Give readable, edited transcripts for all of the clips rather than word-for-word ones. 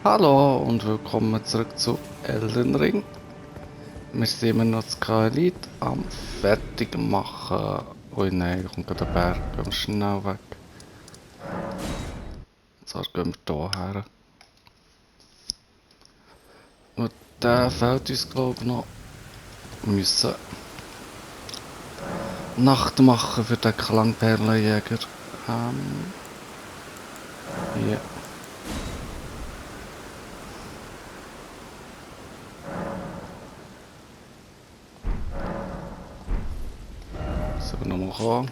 Hallo und willkommen zurück zu Elden Ring. Wir sind immer noch zu Elite am Fertigmachen. Ui nein, da kommt gerade ein Berg. Gehen wir schnell weg. Zwar gehen wir hier her. Und der fehlt uns glaube ich noch. Wir müssen Nacht machen für den Klangperlenjäger. Hier. Sollen wir nochmal kommen?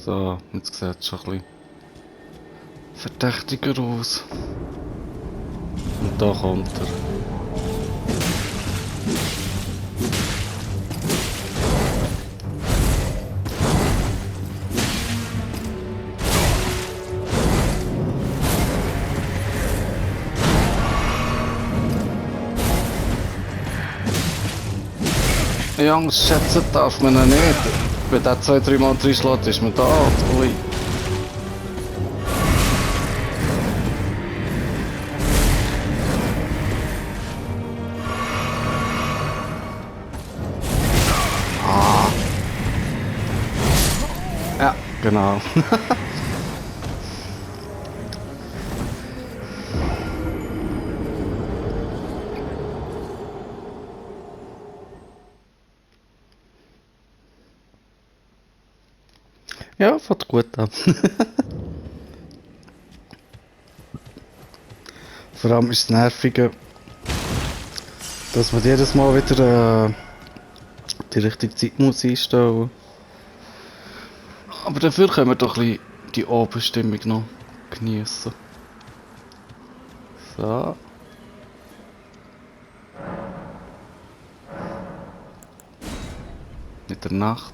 So, jetzt sieht es schon ein bisschen verdächtiger aus. Und da kommt er. Jungs, schätzen darf man ihn nicht. Wenn der 2-3 Mal reinschlägt, ist man da. Ui. Ja, genau. Ja, fängt gut an. Vor allem ist es nervige, dass man jedes Mal wieder die richtige Zeit muss einstellen. Aber dafür können wir doch ein bisschen die Abendstimmung noch genießen. So. In der Nacht.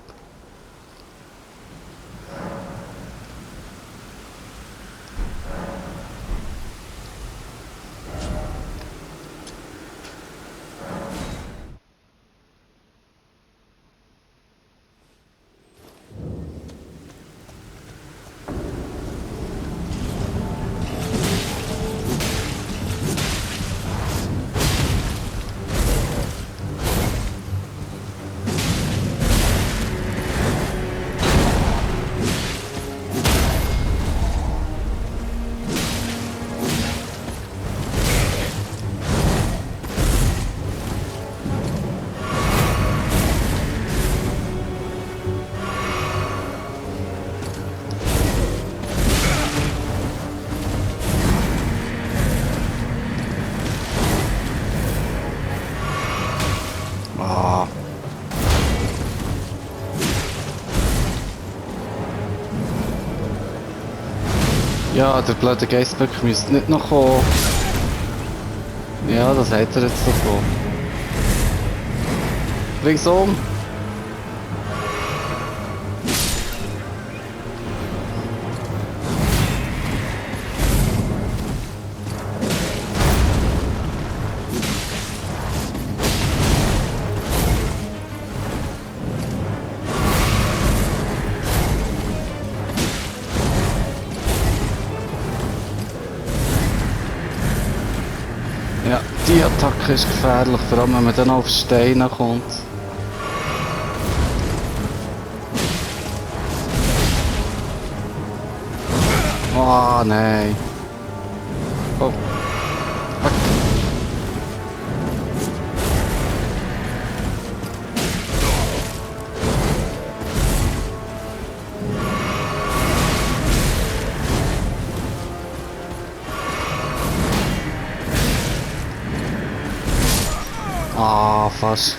Ah. Ja, der blöde Geistböck müsste nicht noch kommen. Ja, das hat er jetzt davon. Bring's um. Ja, die Attacke ist gefährlich, vor allem wenn man dann auf Steine kommt. Oh nein. Oh. Fuck. Ah, fast.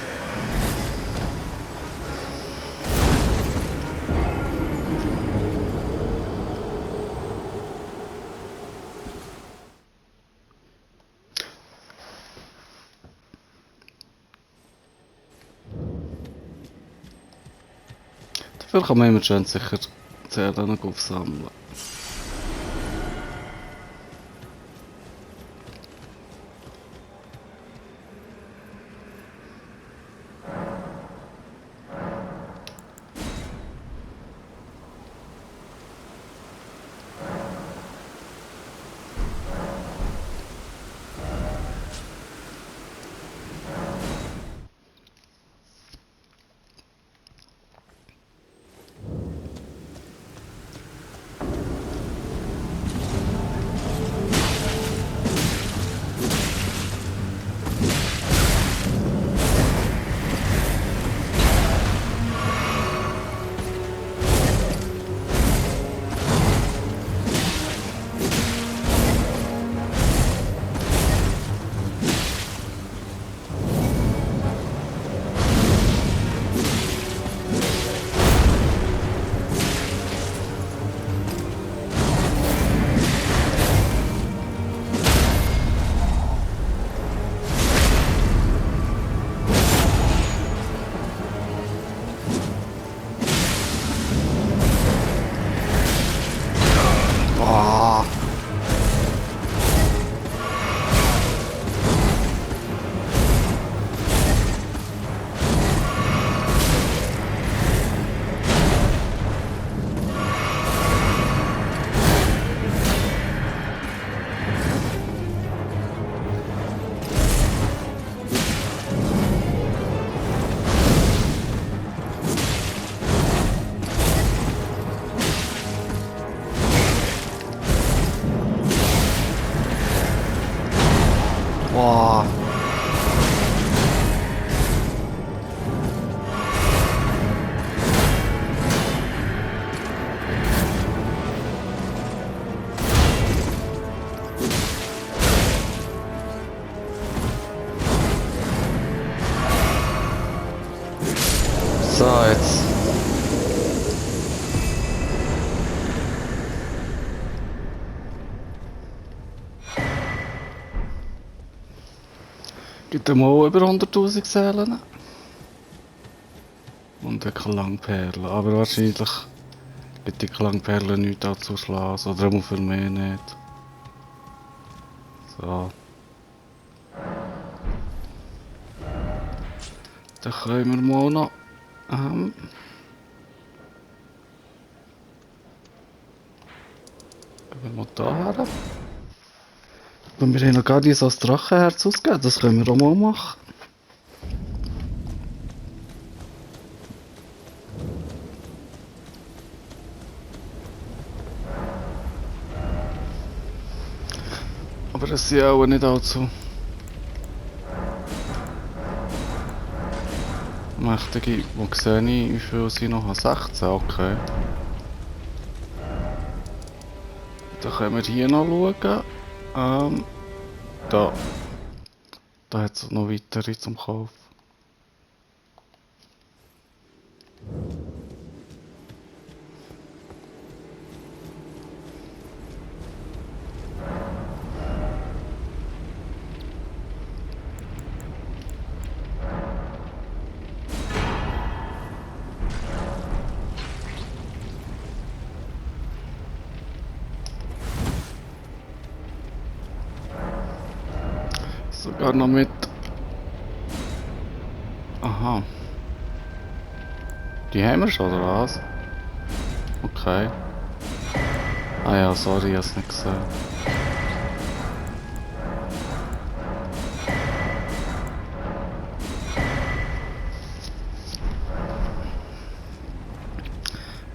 Dafür kann man immer schön sicher Zählen noch aufsammeln. So, jetzt. Gibt ihm auch über 100.000 Seelen. Und eine Klangperle. Aber wahrscheinlich gibt die Klangperle nichts anzuschlagen. Oder auch für mich nicht. So. Dann können wir mal noch. Gehen wir mal da her. Und wir haben noch gar nicht so ein Drachenherz ausgegeben. Das können wir auch mal machen. Aber es sind auch nicht allzu mächtige. Wo sehe ich, wie viele sind noch? 16, okay. Dann können wir hier noch schauen. Da. Da hat es noch weitere zum Kauf. Sogar noch mit. Aha. Die haben wir schon, oder was? Okay. Ah ja, sorry, ich hab's nicht gesehen.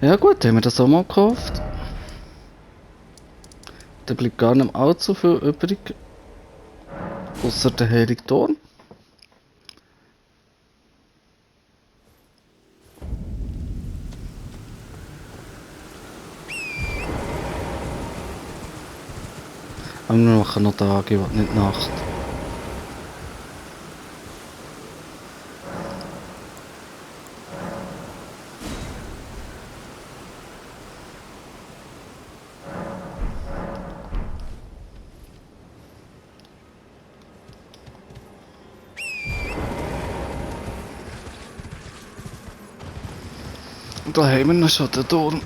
Ja gut, haben wir das auch mal gekauft. Da bleibt gar nicht mehr allzu viel übrig. Außer der Heiligturm. Aber wir machen noch Tage, nicht Nacht. Und da haben wir noch schon den Turm.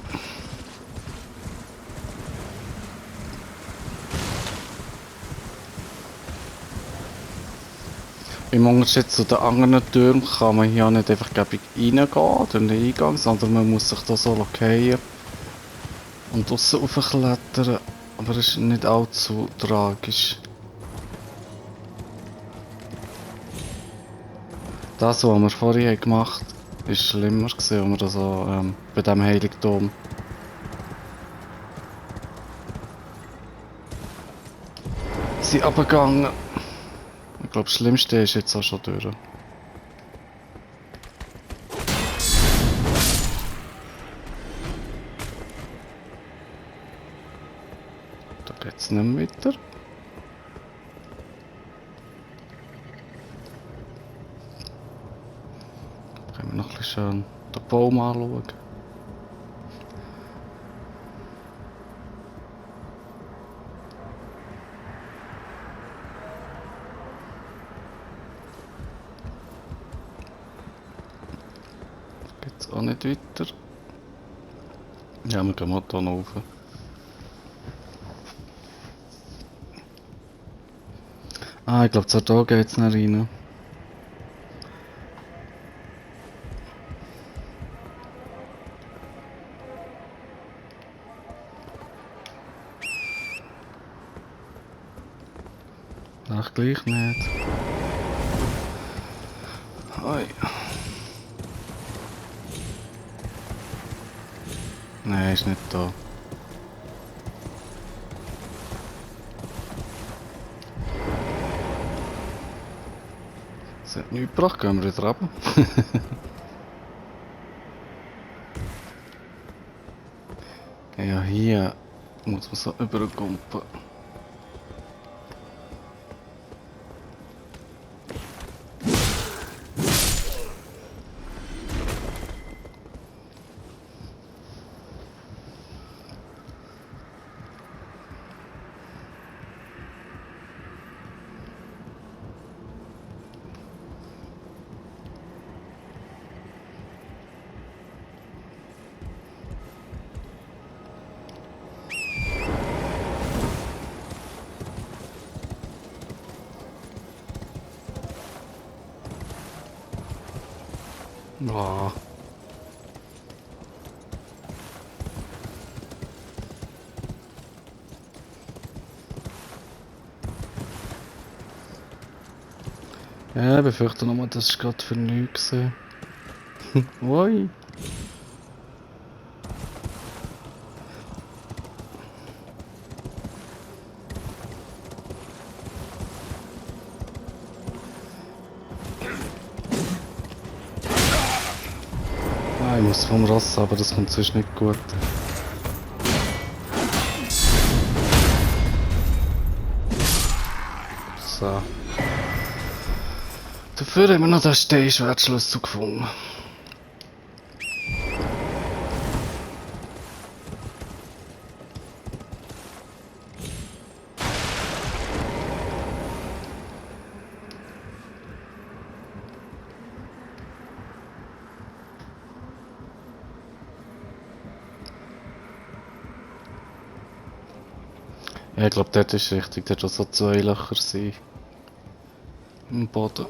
Im Unterschied zu den anderen Türmen kann man hier nicht einfach reingehen durch den Eingang, sondern man muss sich da so fallen und draussen raufklettern. Aber es ist nicht allzu tragisch. Das, was wir vorhin gemacht haben, ist schlimmer gewesen, als wir das so, bei diesem Heiligtum. Sind runtergegangen. Ich glaube, das Schlimmste ist jetzt auch schon durch. Da geht es nicht mehr weiter. Können wir noch ein bisschen schön den Baum anschauen. Geht's auch nicht weiter. Ja, wir gehen mal hier noch rauf. Ah, ich glaube, da geht's nicht rein. Ach, gleich nicht. Oi. Nein, ist nicht da. Es hat nichts gebracht, gehen wir wieder runter. Ja, hier muss man so überkumpen. Ah. Ja, ich befürchte nur, das war gerade für nichts. Ui. Ah, ich muss vom Ross, aber das kommt sonst nicht gut. So. Dafür haben wir noch den Steinschwertschlüssel gefunden. Ja, ich glaube, dort ist richtig. Dort soll so 2 Löcher sein. Im Boden.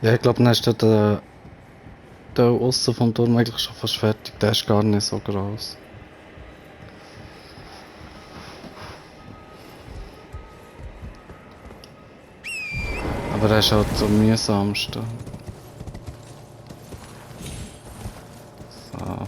Ja, ich glaube, dann ist der aussen vom Turm eigentlich schon fast fertig. Der ist gar nicht so groß. Aber der ist halt am mühsamsten. So.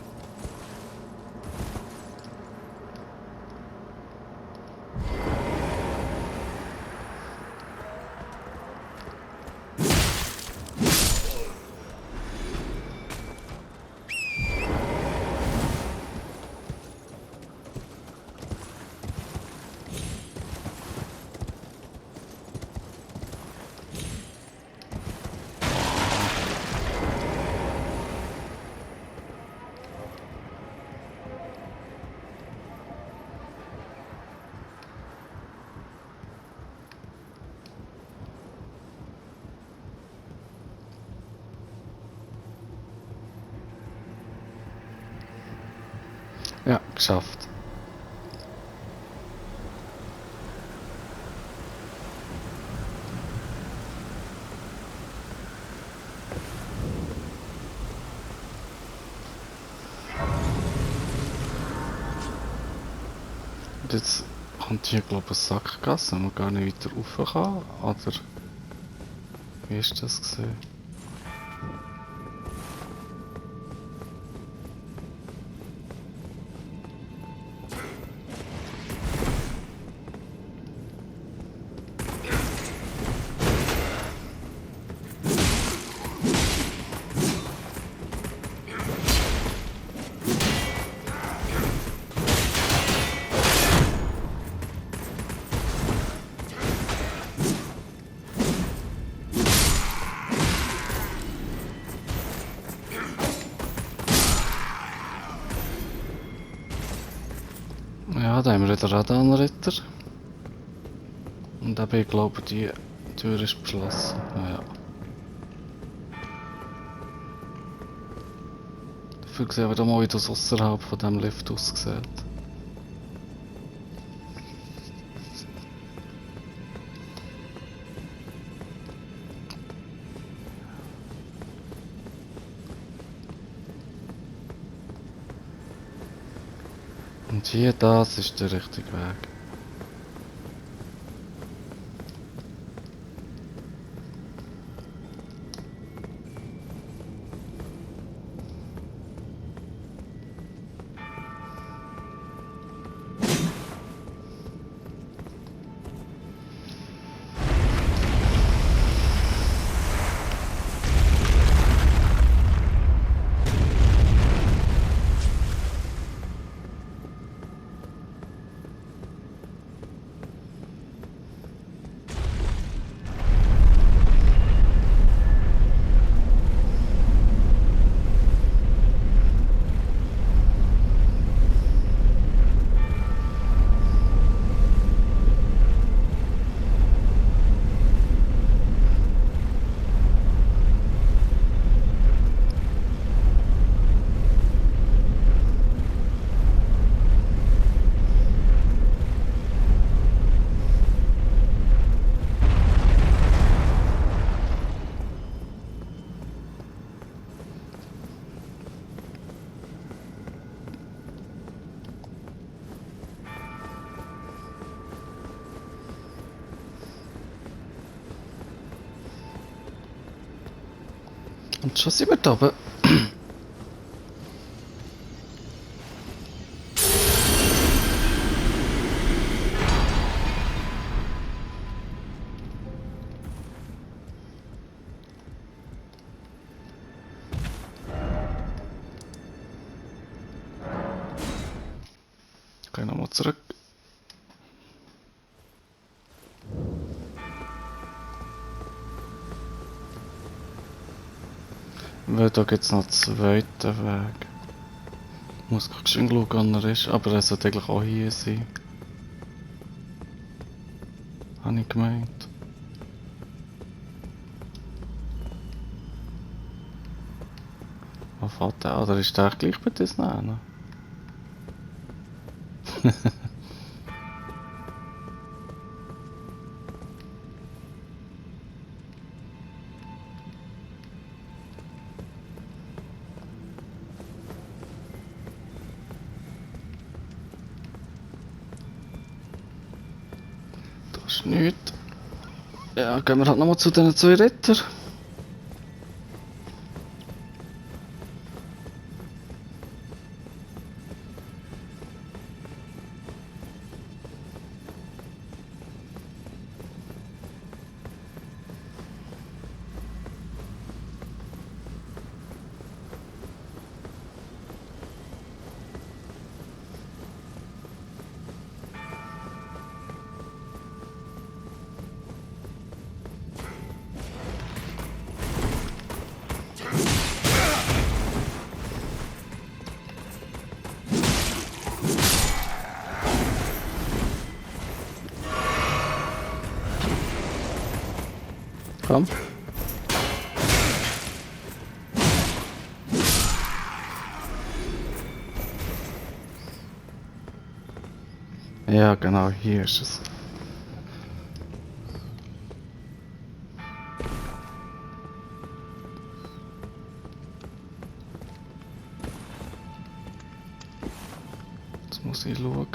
Ja, geschafft. Und jetzt kommt hier, glaube ich, eine Sackgasse, wo man gar nicht weiter rauf kann. Oder wie ist das gesehen? Ja, da haben wir wieder Radanritter. Und eben, ich glaube, die Tür ist geschlossen. Ja. Dafür sehen wir mal, wie das außerhalb von diesem Lift aussieht. Und hier, das ist der richtige Weg. Und schon sind wir da oben. Gehen nochmal zurück. Weil da gibt es noch einen zweiten Weg. Ich muss gerade schön schauen, wo er ist, aber er sollte eigentlich auch hier sein. Habe ich gemeint. Wo fährt der? Oder ist der gleich bei das nennen? Da ist nichts. Ja, gehen wir halt nochmal zu den zwei Rittern. Komm. Ja, genau, hier ist es. Jetzt muss ich schauen,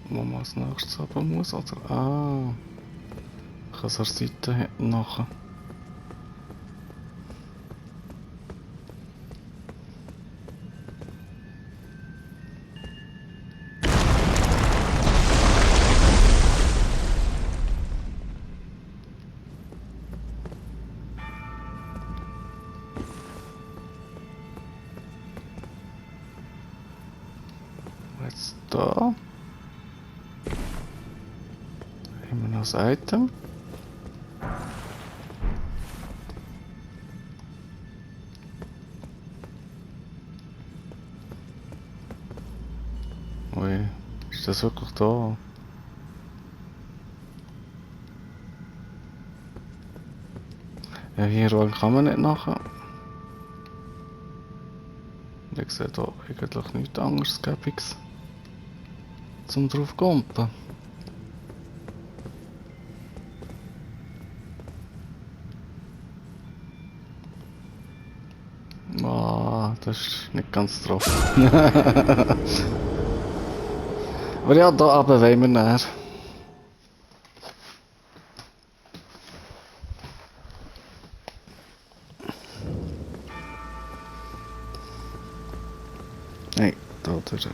wo man als nächstes haben muss, oder? Ah, ich kann es an der Seite hinten nachher. Jetzt da. Haben wir noch das Item. Ui, ist das wirklich da? Ja, hier kann man nicht nachher. Ich sehe da eigentlich nichts anderes gäbiges zum drauf kumpen. Ah, das ist nicht ganz drauf. Aber ja, da oben wollen wir näher. Nein, da durch.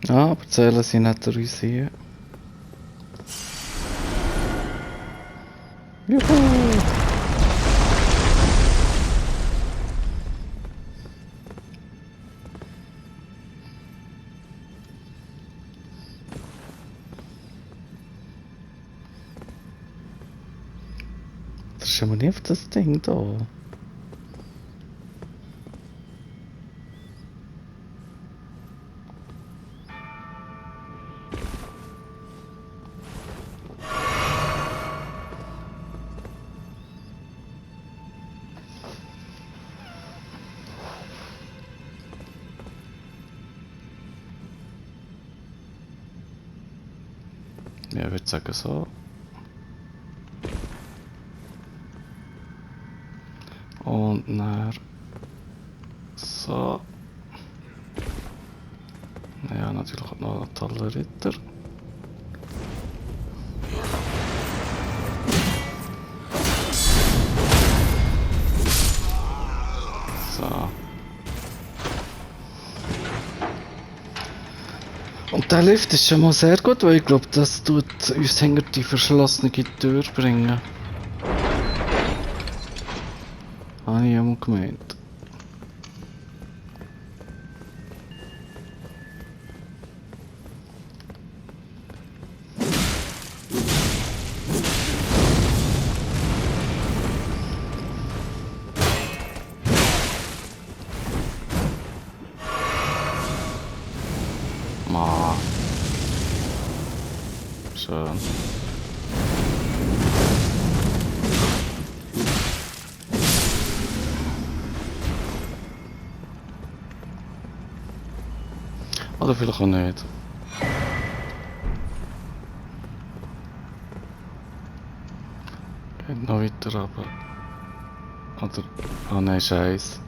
Ja, aber zählen sie nicht uns hier. Juhu! Das ist aber nicht auf das Ding da. ich würde sagen so. Und dann so. Ja, natürlich auch noch ein toller Ritter. So. Und der Lift ist schon mal sehr gut, weil ich glaube, das tut uns hinter die verschlossene Tür bringen. Habe ich einmal gemeint. Ma. Schön. Oder vielleicht auch nicht. Geht noch weiter runter. Oder... Ah nein, Scheiß.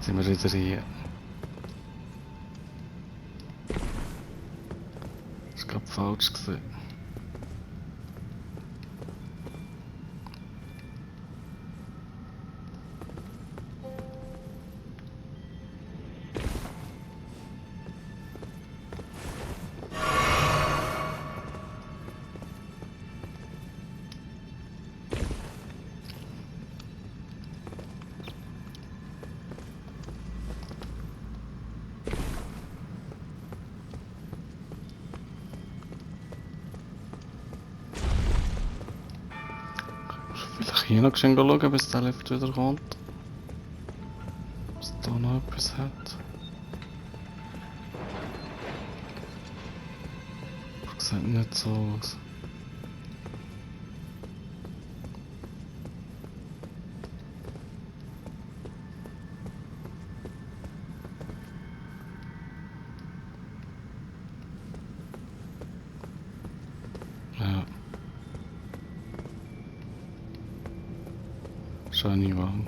Sind wir wieder hier. Das ist gerade falsch gesehen. Vielleicht hier noch schnell schauen, bis der Lift wieder kommt. Ob es da noch etwas hat. Das sieht nicht so aus. Ja. Shiny Wagen.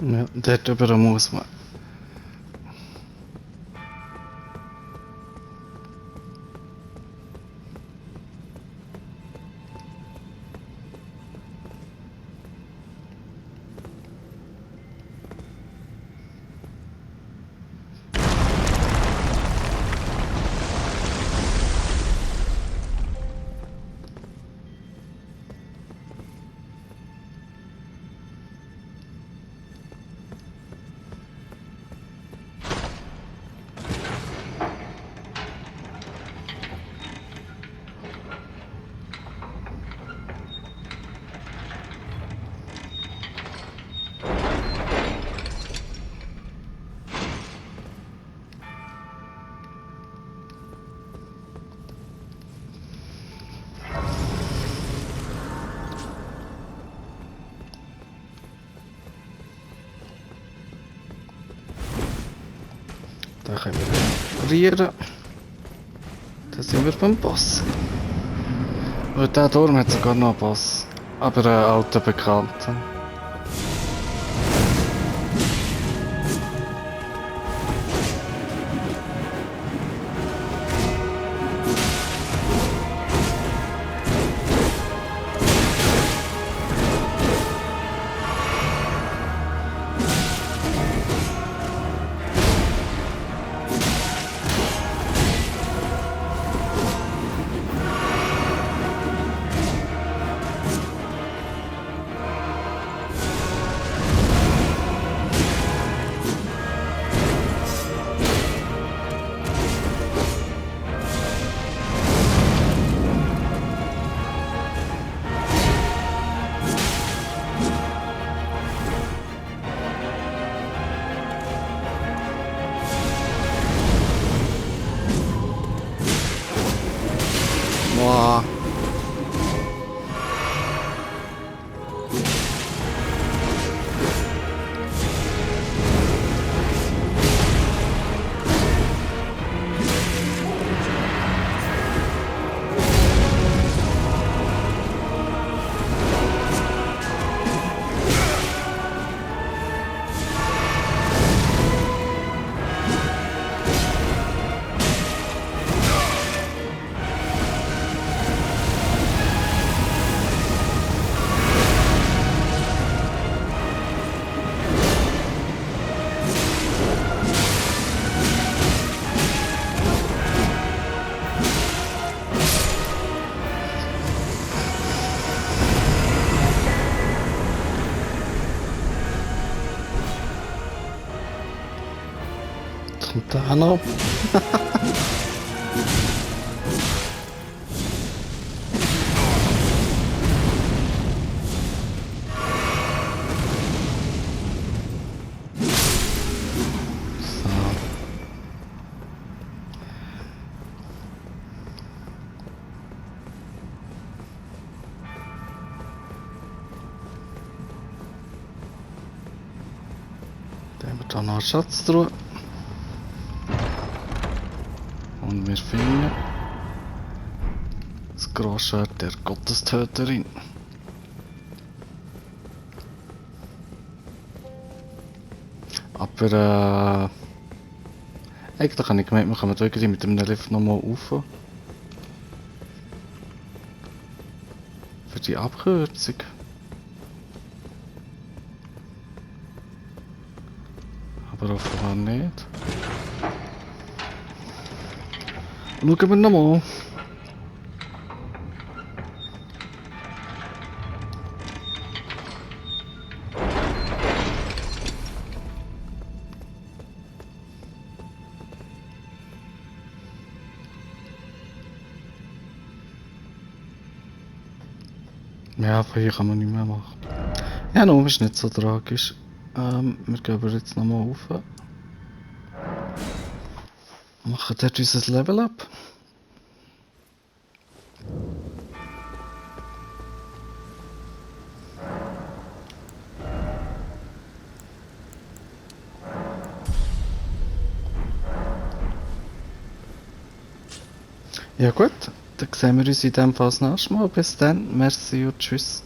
Ja, dort über muss man. Da können wir reparieren. Da sind wir beim Boss. Und der Turm hat sogar noch einen Boss. Aber einen alten Bekannten. Jetzt kommt der noch. So. Dann haben wir da noch einen Schatz drin. Und wir finden das Großschwert der Gottestöterin. Aber eigentlich habe ich gemeint, wir kommen irgendwie mit dem Lift nochmal rauf. Für die Abkürzung. Aber offenbar nicht. Schauen wir nochmal. Ja, von hier kann man nicht mehr machen. Ja, no, ist nicht so tragisch. Wir gehen aber jetzt nochmal rauf. Machen dort unser Level up. Ja gut, dann sehen wir uns in dem Fall das nächste Mal. Bis dann, merci und tschüss.